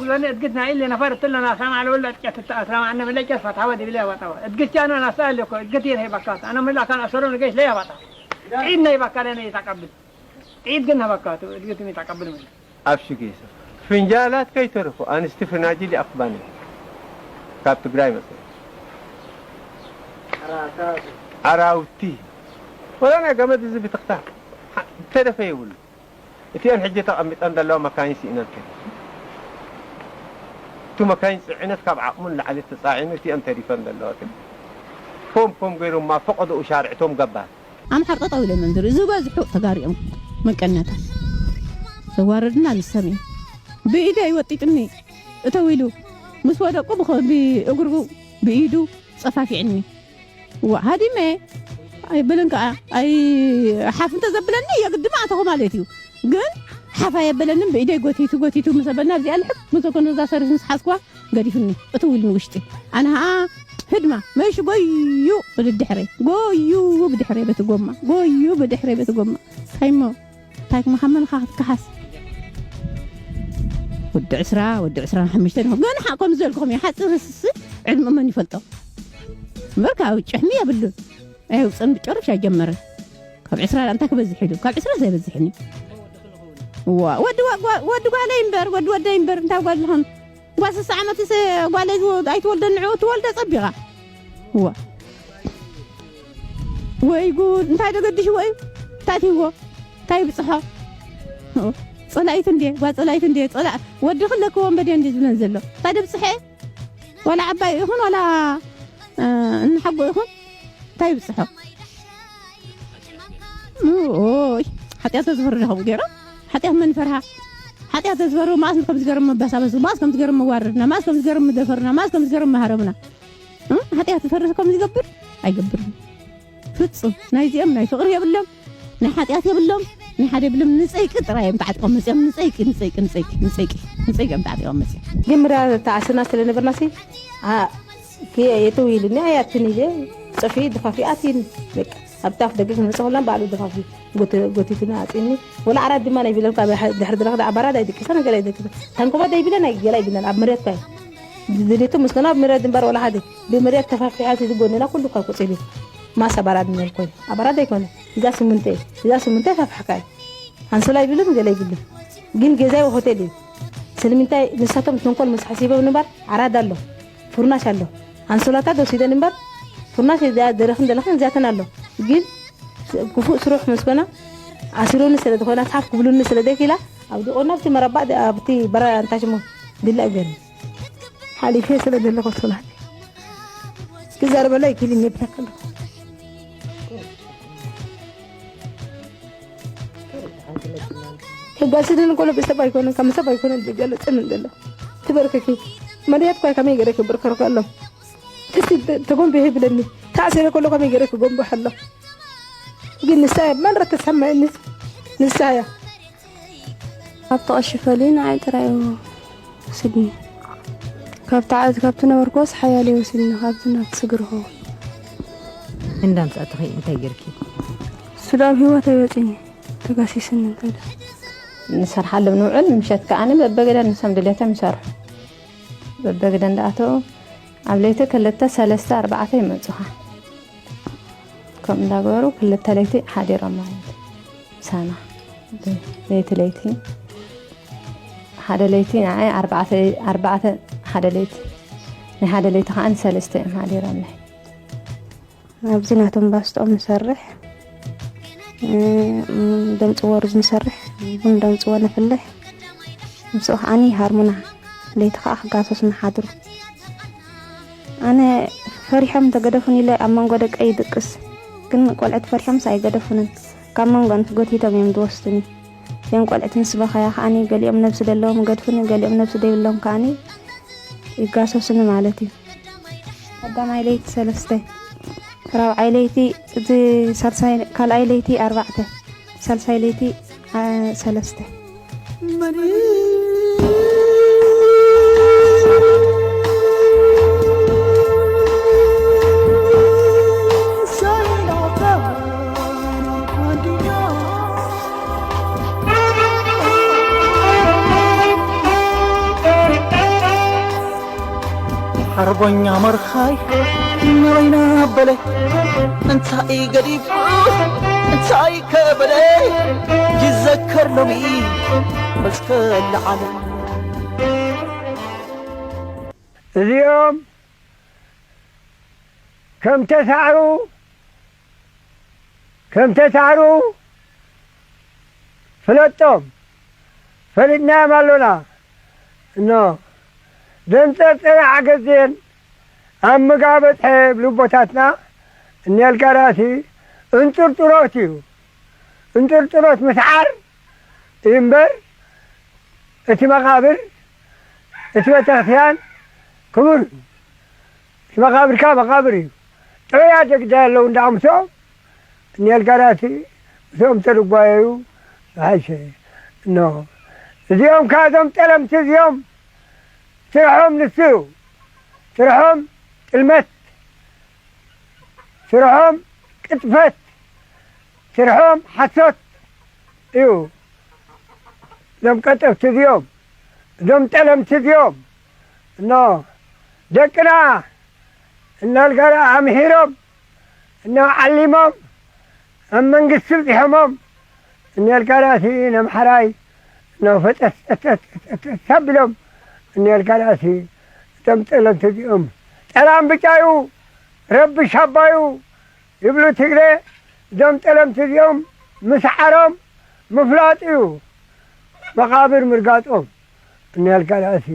ጉዛነ እድግት ናይ ኢለ ነፈር እትለና ሰማዕ ለወላ እድቀት እታ ሰማዕ እነ መለጨት ፈታወ ድብለ ያባጣዋ። እድግት ቻና ናሳ አለ እኮ እድግት ይሄ ባካት። አና መላ ካን አሰሮ ነገሽ ለያ ባጣ። ዒድ ናይ ባካለ ነው የታቀብል። ዒድ ግን ነባካቱ እድግት ነው የታቀብል ምን። ኣብ ሽግ ይስፍ ፍንጃላት ከይተረፉ ኣንስቲ ፍናጅል ይኣኽባኒ ካብ ትግራይ መጽ ዓራውቲ ወላ ናይ ገመድ እዚ ብትኽታ ተደፈ ይብሉ። እቲአን ሕጂ ተቐሚጠን ዘለዋ መካይን ስኢነን ከ እቱ መካይን ፅዕነት ካብ ዓቕሙን ላዕሊ ተፃዒኑ እቲአን ተሪፈን ዘለዋ ግን ፖም ፖም ገይሮማ ፈቐዶኡ ሻርዕቶም ገባር ኣምሓር ጠጠው ኢሎም እዮም ዝርኢ ዝበዝሑ ተጋሪኦም መቀነታ ዘዋረድና ንሰም እዩ ብኢደ ይወጢጥኒ እተው ኢሉ ምስ ወደቁ ብኸ- ብእግሩ ብኢዱ ጸፋፊዕኒ ዋ ሃዲመ ኣይብልን ከዓ ኣይ ሓፍ እንተ ዘብለኒ የግድማ ኣተኹ ማለት እዩ ግን ሓፍ ኣየበለንን ብኢደይ ጎቲቱ ጎቲቱ ምስ ኣበልና ኣብዚኣ ልሕብ ምስ ኣኮነ እዛ ሰሪስ ምስ ሓዝኩዋ ገዲፍኒ እትው ኢሉ ንውሽጢ ኣነ ኸዓ ህድማ መሽ ጎዩ ብድድሕረይ ጎዩ ብድሕረይ በቲ ጎማ ጎዩ ብድሕረይ በቲ ጎማ እንታይ እሞ እንታይ መኻመንኻ ክትከሓስ ወዲ ዕስራ ወዲ ዕስራን ሓሙሽተን ይኹን ገና ሓ- ከም ዝበልኩኹም እዩ ሓፂር ስስ ዕድመ መን ይፈልጦ እምበር ካብ ጭሕሚ የብሉን ኣየውፅን ብጨርሽ ኣይጀመረን ካብ ዕስራ እንታይ ክበዝሕ ኢሉ ካብ ዕስራ ዘይበዝሕን እዩ ዋ ወዲ ዋ- ዋ- ወዲ ጓለይ እምበር ወዲ ወደይ እምበር እንታይ ጓል ዝኾን ጓል ስሳ ዓመት ስ- ጓለይ ዝወ- ኣይትወልደን ንዕኡ ትወልደ ፀቢቓ ዋ ወይ ጉድ እንታይ ደገዲሽዎ እዩ እንታይ ትህዎ እንታይ ይብፅሖ ፀላኢት እንዴ ጓል ፀላኢት እንዴ ፀላ ወዲ ክለክ ወንበዴ እንዴ ዝብለን ዘሎ እንታይ ደብፅሐ ዋላ ዓባይ ይኹን ዋላ እ፣ እንሓጎ ይኹን እንታይ ይብፅሖ ኦይ ሓጢኣት ተዝፈርዱ ከምኡ ገይሮም ሓጢኣት መን ይፈርሃ ሓጢኣት ተዝፈርሁ ማእስ ከም ዝገርም መባሳበሱ ማእስ ከም ዝገርም መዋረድና ማእስ ከም ዝገርም መደፈርና ማእስ ከም ዝገርም መሃረምና እ? ሓጢኣት ዝፈርህ ከም ዝገብር ኣይገብርን ፍፁም ናይዚኦም ናይ ፍቕሪ የብሎም ናይ ሓጢኣት የብሎም ናይ ሓደ የብሎም ንፀይቂ ጥራይ እዮም ተዓጢቆም መፅኦም ንፀይቂ ንፀይቂ ንፀይቂ ንፀይቂ ንፀይቂ እዮም ተዓጢቆም መፅኦም ግን ምዳ ተዓስና ስለነበርና ሲ የትው ኢሉኒ ኣያትን ኢለ ፅፊ ድፋፊ ኣትይኒ በቃ ኣብቲ ኣፍ ደገ ክንመፅእ ከለና ባዕሉ ድፋፊ ጎተ- ጎቲቱና ኣፅኒ ወላ ዓራት ድማ ናይ ቢለን ካብ ድሕሪ ድረክ ኣባራ ዳይ ደቂሳ ነገር ኣይደቂሳ ታንኮባ ዳይ ቢለን ኣይገላ ይብለን ኣብ መሬት ካይ ድሌቱ ምስ ገና ኣብ መሬት ድንባር ወላ ሓደ ብመሬት ተፋፊሓት እዚ ጎንና ኩሉ ካብ ቁፅሊ ማስ ኣባራ ድነል ኮይነ ኣባራ ዳይ ኮነ እዛ ስምንተ እዛ ስምንተ ፋፍሕካይ ኣንሶላ ይብልን ገለ ይብልን ግን ገዛይ ሆቴል እዩ ስለምንታይ ንሳቶም ተንኮል ምስ ሓሲቦም ንባር ዓራዳ ኣሎ ፍርናሽ ኣሎ ኣንሶላታት ወሲደን እምበር ፍርናሽ ደረኽን ደለኽን እዚኣተን ኣሎ ግን ክፉእ ስሩሕ ምስ ኮና ኣሲሮኒ ስለ ዝኾና ስሓፍ ክብሉኒ ስለ ዘይክላ ኣብ ድቆና ኣብቲ መረባ ኣብቲ በራ እንታይ ሽሙ ድላ እገን ሓሊፈ ስለ ዘለኹ ሶላት ክዛረበላ ይክልኝ ይብለካ ኣለኹ ህጋስንን ኮሎ ብሰብ ኣይኮነን ከም ሰብ ኣይኮነን ዝገለፅን እንደሎ ትበርከኪ መድያት ኳይ ከመይ ገረ ክብርከርኩ ኣሎ ተጎንቢ ይብለኒ ተኣሲረ ከሎ ከመይ ገረ ክጎንቢ ኣሎ ግን ንሳ መን ረተሰማየኒ ንሳ እያ ኣብ ተቐሽፈሊ ንዓይ ጥራይ ወሲድኒ። ካብቲ ዓዲ ካብቲ ነበርኩዎስ ሓያለይ ወሲድኒ ካብቲ ናብቲ ስግሪ ክኸውን። እንዳ ምስ ኣተኺ እንታይ ጌርኪ? እሱ ደኣ ኣብ ህይወት ኣይወጽእን እዩ ተጋሲስኒ እንተ ደኣ። ንሰርሓሎም ንውዕል ንምሸት ከኣ በበገደን ንሶም ድሌቶም ይሰርሑ። በበገደን ደኣተው ኣብ ለይቲ ክልተ ሰለስተ ኣርባዕተ ይመጹኻ። ከምኡ እንዳገበሩ ክልተ ለይቲ ሓዲሮም ማለት እዩ። ምሳና ለይቲ ለይቲ ሓደ ለይቲ ንዓይ ኣርባዕተ ኣርባዕተ ሓደ ለይቲ ናይ ሓደ ለይቲ ከዓ ንሰለስተ እዮም ሓዲሮምለይ። ኣብዚ ናቶም ባስጦም ንሰርሕ ደምፅዎ ሩዝ ንሰርሕ ቡን ደምፅዎ ነፍልሕ ምስኡ ከዓኒ ይሃርሙና ለይቲ ከዓ ክጋሰሱ ንሓድሩ ኣነ ፈሪሖም እንተገደፉኒ ኢለ ኣብ መንጎ ደቀይ ይድቅስ ግን ቆልዑት ፈሪሖምስ ኣይገደፉንን ካብ መንጎ ኣንት ጎቲቶም እዮም ዝወስዱኒ እቲኦም ቆልዑት ምስ በኸያ ከዓኒ ገሊኦም ነብሲ ደለዎም ይገድፉኒ ገሊኦም ነብሲ ደይብሎም ከዓኒ ይጋሰሱኒ ማለት እዩ ቀዳማይ ለይቲ ሰለስተ ራብዓይ ለይቲ እቲ ሳልሳይ ካልኣይ ለይቲ ኣርባዕተ ሳልሳይ ለይቲ ሰለስተ ኣርበኛ መርኻይ ናበይና በለ እንታይ ገዲፉ እንታይ ከበለ ይዘከር ሎሚ መስከል ዓለም። እዚኦም ከም ተሳዕሩ ከም ተሳዕሩ ፍለጦም ፈሊጥናዮም ኣሎና። እኖ ደንጸርጸረ ዓገዜን ኣብ ምጋ በጽሐ ይብሉ ኣቦታትና። እኒኤልካ ራእሲ እንጥርጥሮት እዩ። እንጥርጥሮት ምስዓር እዩ እምበር እቲ መቓብር እቲ ቤተክርስትያን ክቡር እዩ። እቲ መቓብርካ መቓብር እዩ። ጥዑያት የግዳይ ኣለዉ እንዳ ምስኦም እኒኤልካ ራእሲ ምስኦም ተርጓየዩ ዝሓሸ እኖ። እዚኦም ከኣ እዞም ጠለምቲ እዚኦም ስርሖም ንሱ እዩ። ስርሖም ጥልመት፣ ስርሖም ቅጥፈት፣ ስርሖም ሓሶት እዩ። እዞም ቀጠፍቲ እዚኦም፣ እዞም ጠለምቲ እዚኦም እኖ ደቅና እናልጋራ ኣምሒሮም እኖ ዓሊሞም ኣብ መንግስቲ ብፂሖሞም እኒኤልካ ራእሲ ነምሓራይ ነፈጠስጠስጠስጠስ ኣቢሎም እኒኤልካ ራእሲ እቶም ጠለምቲ እዚኦም ጠላም ብጫዩ ረብሽ ኣባዩ ይብሉ ትግረ። እዞም ጠለምቲ እዚኦም ምስዓሮም ምፍላጥ እዩ። መቓብር ምርጋጦም እኒኤልካ ራእሲ